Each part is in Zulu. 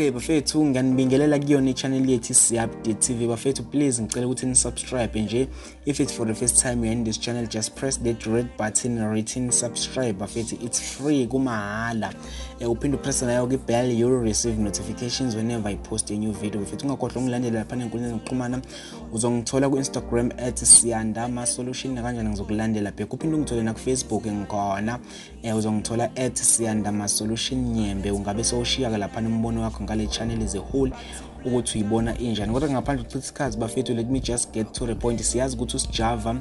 Okay bafethu, ngiyanibingelela kuyona i-channel yethu Siyabdi TV. Bafethu, please ngicela ukuthi ni-subscribe nje. If it's for the first time you're in this channel, just press that red button written subscribe. Bafethu, it's free, kumahhala. Uphinde upress nayo ke-bell, you'll receive notifications whenever I post a new video. Bafethu, ungakhohlwa ungilandela lapha enkundleni zokuxhumana. Uzongithola ku-Instagram @SiyandamaSolution, nakanjani ngizokulandela back. Uphinde ungithole naku-Facebook, ngikhona, uzongithola @SiyandamaSolution Nyembe. Ungabe sowushiya-ke laphana umbono wakho ngale channel as a whole, ukuthi uyibona injani. Kodwa ngaphandle kokuchitha isikhathi bafethu, let me just get to the point. Siyazi ukuthi uSjava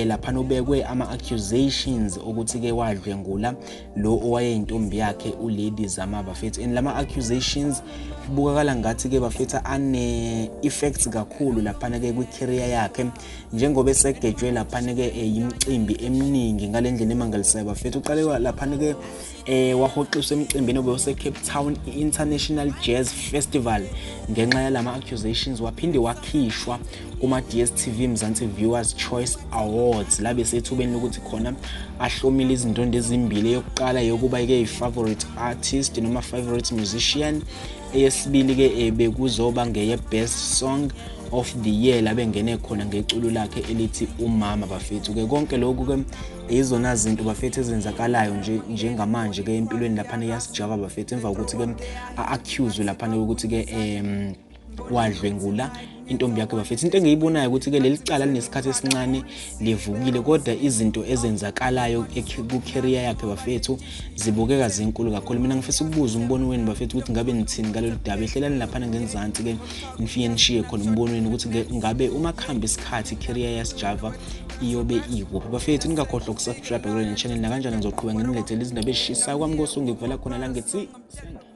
laphana ubekwe ama-accusations ukuthi-ke wadlwengula lo owayeyintombi yakhe, uLady Zama, bafethu. And lama accusations kubukakala ngathi-ke bafethu ane-effects kakhulu laphana-ke kwi-career yakhe, njengoba esegejwe laphana-ke yimicimbi eminingi ngale ndlela emangalisayo bafethu. Uqale laphana-ke wahoxiswa emcimbini obewuse-Cape Town International Jazz Festival ngenxa yalama accusations, waphinde wakhishwa kuma-DStv Mzansi Viewers Choice Awards, la besethubeni lokuthi khona ahlomile izindondo ezimbili: eyokuqala yokuba-ke i-favorite artist noma favorite musician, eyesibili-ke bekuzoba ngeye-best song of the year, la bengene khona ngeculo lakhe elithi "Umama". Bafethu-ke, konke lokhu-ke izona zinto bafethu ezenzakalayo nje njengamanje-ke empilweni laphana yaSjava bafethu, emva kokuthi-ke a-accuse laphana ukuthi-ke wadlwengula intombi yakhe bafethu. Into engiyibonayo ukuthi-ke leli cala linesikhathi esincane livukile, kodwa izinto ezenzakalayo ku-career yakhe bafethu zibukeka zinkulu kakhulu. Mina ngifisa ukubuza umbono wenu bafethu, ukuthi ngabe nithini ngalolu daba. Ehlelani laphana ngenzansi-ke, nifike nishiye khona umbono wenu ukuthi ngabe uma kuhamba isikhathi i-career yaSjava iyobe ikuphi. Bafethu, ningakhohlwa ukusubscribe kule channel. Nakanjani ngizoqhubeka nginilethele izindaba ezishisayo. Kwami kosunge kuvela khona la, ngithi siyangena.